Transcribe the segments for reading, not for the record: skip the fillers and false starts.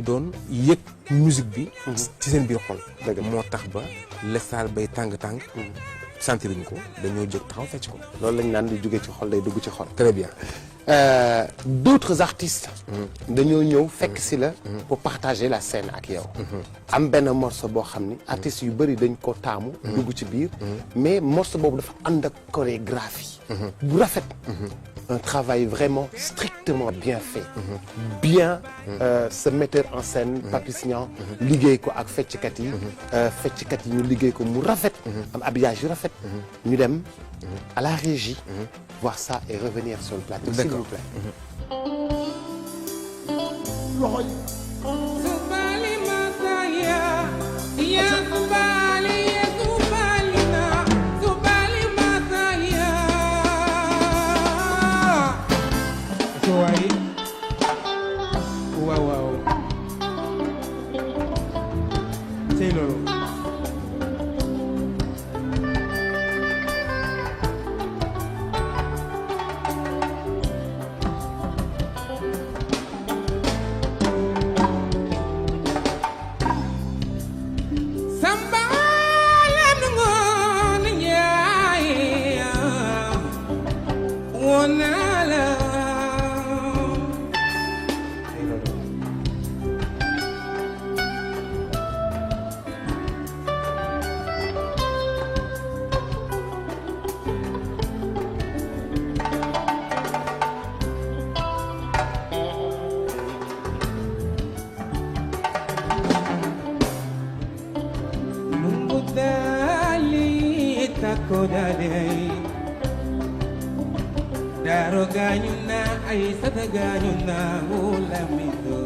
doon yëg musique bi ci seen biir xol moo tax ba lestaal bay tàng-tàng sentiruñ ko dañoo jóg taxaw fecc ko loolu lañ naan di jóge ci xol day dugg ci xol très bien d'autres artistes dañoo ñëw fekk si la pour partager la scène ak yow am benn morceau boo xam ni artistes yu bëri dañ ko taamu dugg ci biir mais morceau boobu dafa ànd ak chorégraphie bu rafet un travail vraiment strictement bien fait bien ce metteur en scène Papis Niang liggéey ko ak fecckat yi ñu liggéey ko mu rafet am habillage yu rafet ñu dem à la régie voir ça et revenir sur le plateau s'il vous plaît Daro ganyu na ay sata ganyu na ulamido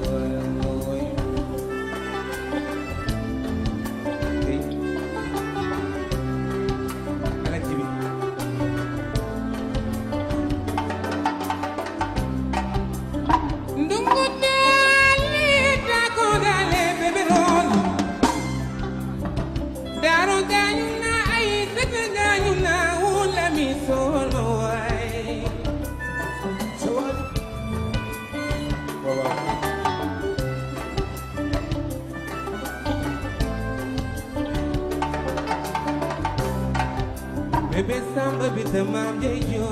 Alajibi Ndungu dali tako dale beberon Daro ganyu na ay sata ganyu na ulamido Bébé Samba bi te maam jeejo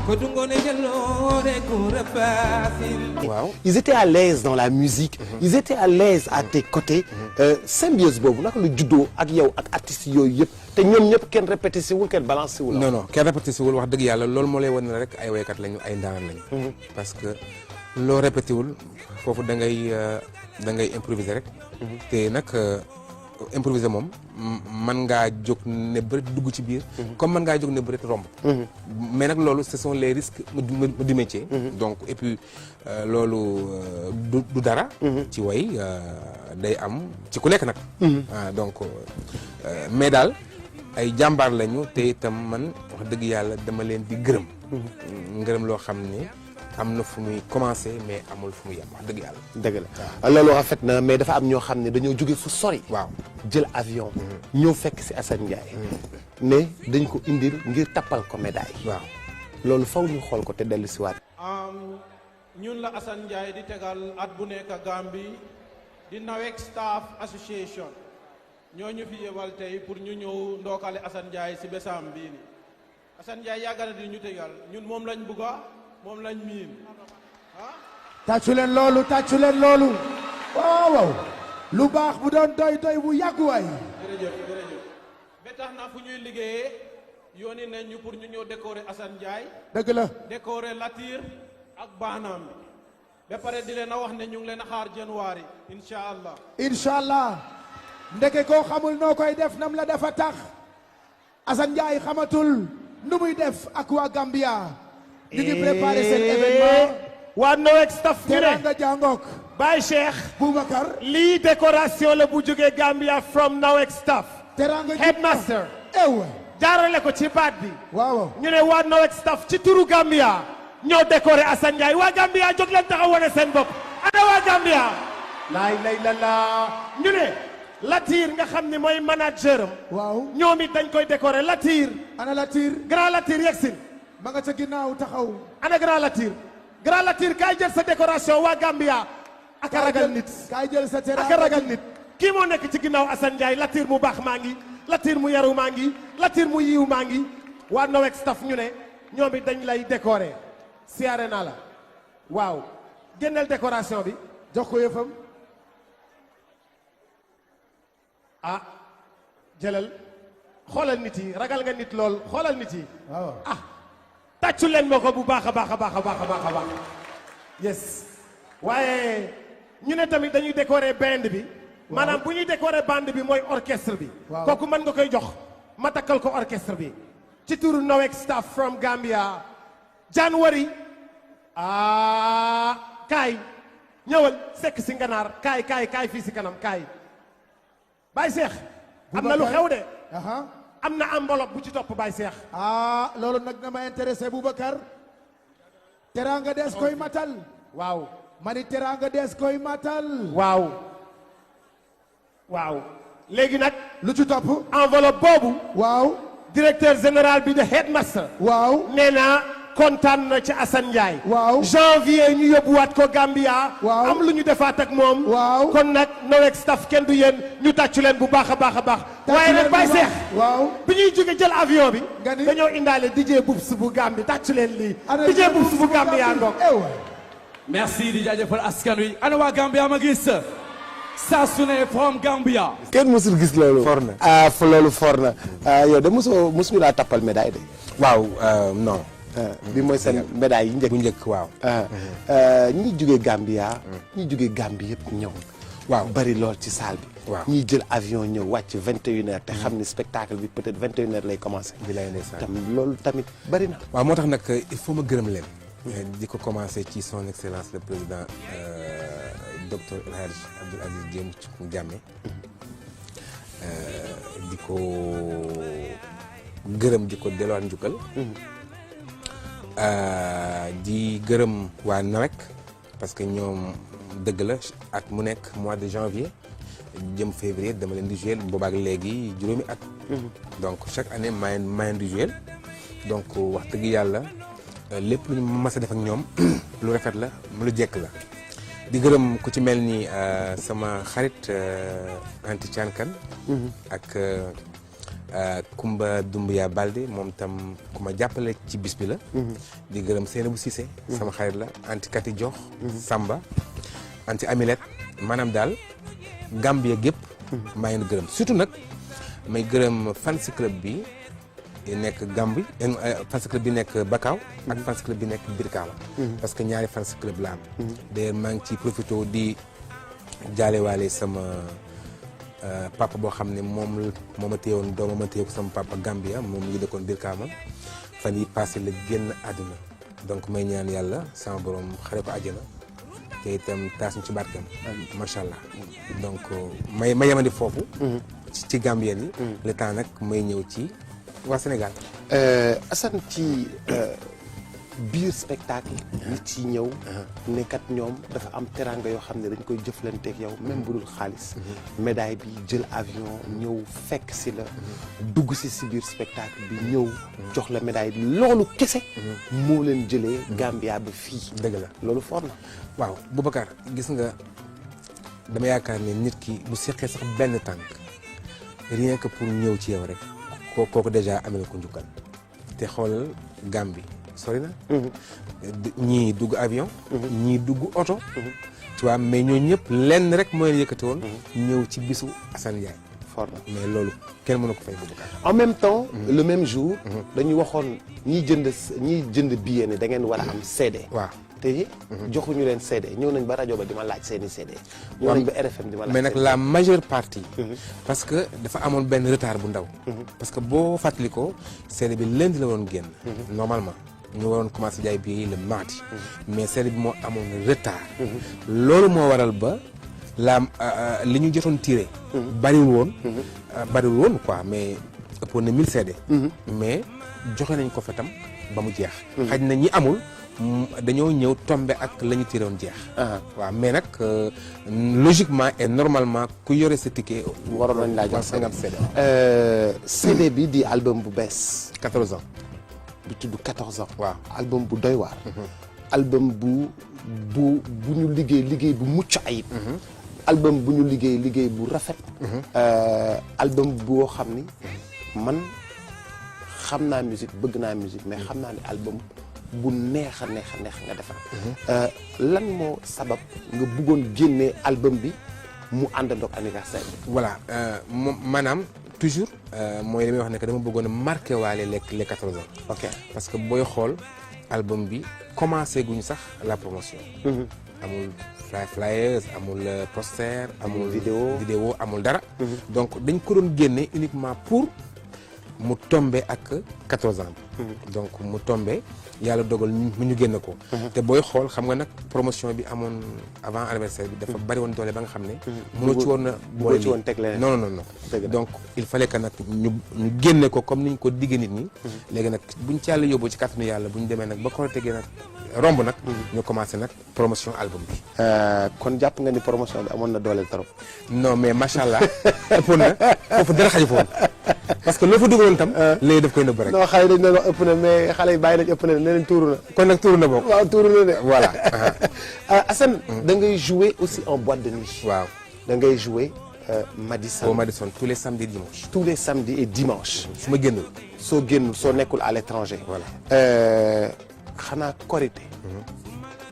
ko dungone jaloore ko rapasin waaw ils étaient à l'aise dans la musique ils étaient à l'aise à tes côtés symbiose boobu naka lu juddoo ak yow ak artistes yooyu yëpp te ñoom ñëpp kenn répété si wul kenn balancé wul non kenn répété si wul wax dëgg yàlla loolu moo lay wan ne rek ay waykat lañu ay ndaanaan lañu parce que loo répété wul foofu da ngay improviser rek te nag improviser moom mën ngaa jóg ne bëri dugg ci biir comme mën ngaa jóg ne bëri romb mais nag loolu ce sont les risques du métier donc et puis loolu du dara ci way day am ci ku nekk nag donc mais daal ay jàmbaar lañu te itam man wax dëgg yàlla dama leen di ngërëm loo xam ne am na fu muy commencé mais amul fu muy yem wax dëgg yàlla. dëgg la loolu rafet na mais dafa am ñoo xam ne dañoo jóge fu sori. waaw jël avion. ñëw fekk si Assane Ndiaye. ne dañ ko indil ngir tappal ko médaille. waaw loolu faw ñu xool ko te dellu si waat. ñun la Assane Ndiaye di tegal at bu nekk Gambie di NAWEC Staff Association ñoo ñu fi yebal tey pour ñu ñëw ndookale Assane Ndiaye si besaam bii nii Assane Ndiaye yàgg na di ñu tegal ñun moom lañ bugga moom lañ miin tàccu leen loolu waaw lu baax bu doon doy bu yàggu waay jërëjëf ba tax na fu ñuy liggéeyee yooni nañ ñu pour ñu ñëw décorer Assane Ndiaye dëgg la décorer Latir ak baanaam bi ba pare di leen a wax ne ñu ngi leen a xaar janvier incha allah ndeke koo xamul noo koy def nam la dafa tax Assane Ndiaye xamatul nu muy def ak waa Gambia ñu ngi préparé seen événement waa NAWEC Staff ñu ne teranga jàngook Baye Cheikh Boubacar lii décoration la bu jógee Gambia from NAWEC Staff teranga headmaster ewe jaarale ko ci baat bi waaw ñu ne waa NAWEC Staff ci turu Gambia ñoo décoré Assane Ndiaye waa Gambia jóg leen taxaw wane seen bopp ana waa Gambia laay la ñu ne Latir nga xam ne mooy manager am waaw ñoom it dañ koy décoré Latir ana Latir grand Latir yegsil ma nga ca ginnaaw taxaw ana grand Latir Grand Latir kaay jël sa décoration waa Gambia ak a ragal nit kaay jël sa ak teraanga a ragal nit kii moo nekk ci ginnaaw Assane Ndiaye Latir mu baax maa ngi Latir mu yaru maa ngi Latir mu yiw maa ngi waa Nowex staff ñu ne ñoom it dañ lay décorer siyaare naa la waaw génneel décoration bi jox ko yëfam ah jëlal xoolal nit yi ragal nga nit lool xoolal nit yi waaw ah tàccu leen ma ko bu baax a baax a baax a baax a baax a baax yes waaye ñu ne tamit dañuy décorer band bi maanaam bu ñuy décorer band bi mooy orchestre bi waaw. kooku mën nga koy jox ma takkal ko orchestre bi ci turu Nowex staff from Gambia January ah kaay ñëwal sekk si nganaar kaay fii si kanam kaay Baye Cheikh am na lu xew de aha am na enveloppe bu ci topp Baye Cheikh ah loolu nag na ma intéressé Boubacar teraanga des koy matal waaw mani teraanga des koy matal waaw waaw léegi nag lu ci topp enveloppe boobu waaw directeur général bi de headmaster waaw nee na kontaan na ci Assane Ndiaye waaw janvier ñu yóbbuwaat ko Gambia waaw am lu ñu defaat ak moom waaw kon nag Nowex staff kenn du yéen ñu tàccu leen bu baax a baax a baax waaye nag Baye Cheikh waaw bi ñuy jóge jël avion bi nga ni dañoo indaale DJ Boubs bu Gambie tàccu leen lii ana DJ Boubs bu Gambie yaa ngoog merci di jaajëfal askan wi ana waa Gambia ma gis saa su ne from Gambia. kenn mësul gis loolu. For na. ah fa loolu for na yow de mësuñu laa tappal médaille de. waaw non. bi mooy seen médaille yi njëkk. bu njëkk waaw. ñi jugee Gambia. ñi jugee Gambie yëpp ñëw. waaw bari lool ci salle bi. waaw ñiy jël avion ñëw wàcc 21h te xam ni spectacle bi peut-être 21h lay commencé. bi lay ndeysaan. tam loolu tamit bari na. waaw moo tax nag il faut ma gërëm leen. di ko commencé ci son excellence le président docteur El Hadj Abdoul Aziz Diame di ko gërëm di ko delluwaat njukkal. di gërëm waa NAWEC parce que ñoom dëgg la at mu nekk mois de janvier jëm février dama leen di jouer boobaak léegi juróomi at. donc chaque année maa leen di jouer donc wax dëgg yàlla lépp lu ñu mas a def ak ñoom lu rafet la lu jekk la. di gërëm ku ci mel ni sama xarit Anti Thiankan ak Kumba Dumbuya Balde moom tam ku ma jàppale ci bis bi la. di gërëm Seynabou Cissé sama xarit la Anti Kati Jox Samba Anti Amilet maanaam daal Gambia gépp maa ngi leen gërëm surtout nag may gërëm fans club bi nekk Gambie fans club bi nekk Bakaaw ak fans club bi nekk Birkaama parce que ñaari fans club la am d'ailleurs maa ngi ci profité di jaalewaale sama papa boo xam ne moom ma téyewoon doomam ma téye ko sama papa Gambia moom ngi dëkkoon Birkaama fan yi passé la génn àdduna donc may ñaan yàlla sama borom xare ko àjjana te itam taas ñu ci barkeem macha allah donc may yemandi foofu ci Gambien yi le temps nag may ñëw ci waa Sénégal. Assane ci biir spectacle nit yi ñëw nekkat ñoom dafa am teranga yoo xam ne dañ koy jëflanteeg yow même bu dul xaalis médaille bi jël avion ñëw fekk si la dugg si biir spectacle bi ñëw jox la médaille bi loolu kese moo leen jëlee Gambia ba fii dëgg la loolu for na waaw Boubacar gis nga dama yaakaar ne nit ki bu seqee sax benn tànk rien que pour ñëw ci yow rek kooku déjà amee na ko njukkal te xoolal Gambie sori na ñii dugg avion ñii dugg oto tu vois mais ñoo ñëpp lenn rek mooy yëkkati woon ñëw ci bisu Assane Ndiaye for na mais loolu kenn mënu ko fay Boubacar en même temps le même jour dañu waxoon ñiy jënd billet ne da ngeen war a am CD waaw te joxuñu leen CD ñëw nañ ba rajo ba di ma laaj seeni CD ñëw nañ ba RFM di ma laaj mais nag la majeure partie parce que dafa amoon benn retard bu ndaw parce que boo fàttalikoo CD bi lundi la waroon génn normalement ñu waroon commencé jaay bi le mardi mais CD bi moo amoon retard loolu moo waral ba li ñu jotoon tiré bariwul woon quoi mais ëppoon na 1000 CD mais joxe nañ ko fa tam ba mu jeex xaj na ñi amul dañoo ñëw tombé ak la ñu tiré woon jeex waaw mais nag logiquement et normalement ku yore sa ticket waroon nañ laa jox 50 CD CD bi di album bu bees 14 ans bi tudd 14 ans waaw album bu doy waar album bu ñu liggéey bu mucc ayib. album bu ñu liggéey bu rafet. album boo xam ni man xam naa musique bëgg naa musique mais xam naa ni album bu neex a neex nga defar. lan moo sabab nga bëggoon génnee album bi mu àndandoog anniversaire bi. voilà moom maanaam toujours mooy li may wax ne que dama bëggoon a marqué waale les 14 ans. ok parce que booy xool album bi commencé guñu sax la promotion. amul flyers amul poster amul vidéo amul dara. donc dañ ko doon génne uniquement pour mu tombé ak 14 ans bi. donc mu tombé yàlla dogal ñu génn ko. te booy xool xam nga nag promotion bi amoon avant anniversaire bi dafa bari woon doole ba nga xam ne. mënoo ci woon na boole ci woon teg leneen non. donc il fallait que nag ñu génne ko comme ni ñu ko diggee nit ñi. léegi nag buñ ci yàlla yóbbu ci kàttanu yàlla bu ñu demee nag ba ko tegee nag romb nag. ñu commencé nag promotion album bi. kon jàpp nga ni promotion bi amoon na doole trop. non mais macha allah ëpp na foofu dara xaju foofu parce que loo fa dugaloon tam. léegi daf koy nëbb rek. non xale yi dañ doon wax ëpp na mais xale yi bàyyi nañ ëpp na nee nañ tuuru na. kon nag tuuru na bokk. waaw tuuru na de. voilà. Assane. da ngay jouer aussi en boîte de nuit. waaw da ngay jouer Madison. au Madison tous les samedis et dimanches. tous les samedis et dimanches. su ma génnul. soo nekkul à l'étranger. voilà. xanaa Korité.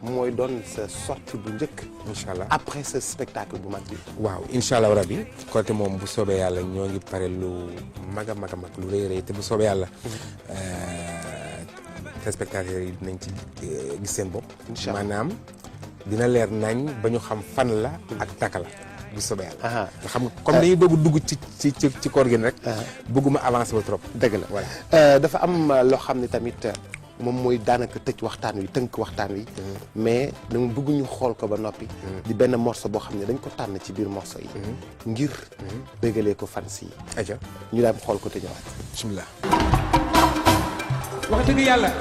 mooy doon sa sortie bu njëkk. incha allah après ce spectacle bu mag bi. waaw incha allah rabi. Korité moom bu soobee yàlla ñoo ngi pare lu mag a mag lu rëy te bu soobee yàlla. téléspectateurs yi dinañ ci gis seen bopp. incha allah maanaam dina leer nañ ba ñu xam fan la ak naka la bu soobee yàlla. nga xam nga comme dañuy doog dugg ci koor gi rek. bëgguma avancer ba trop. dëgg la voilà. dafa am loo xam ne tamit moom mooy daanaka tëj waxtaan wi tënk waxtaan wi. mais dama bëgg ñu xool ko ba noppi. di benn morceau boo xam ne dañ ko tànn ci biir morceau yi. ngir bégalee ko fans yi. aja ñu daan xool ko te ñëwaat. bismillah. wax dëgg yàlla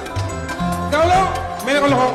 Gawlo may ko loxo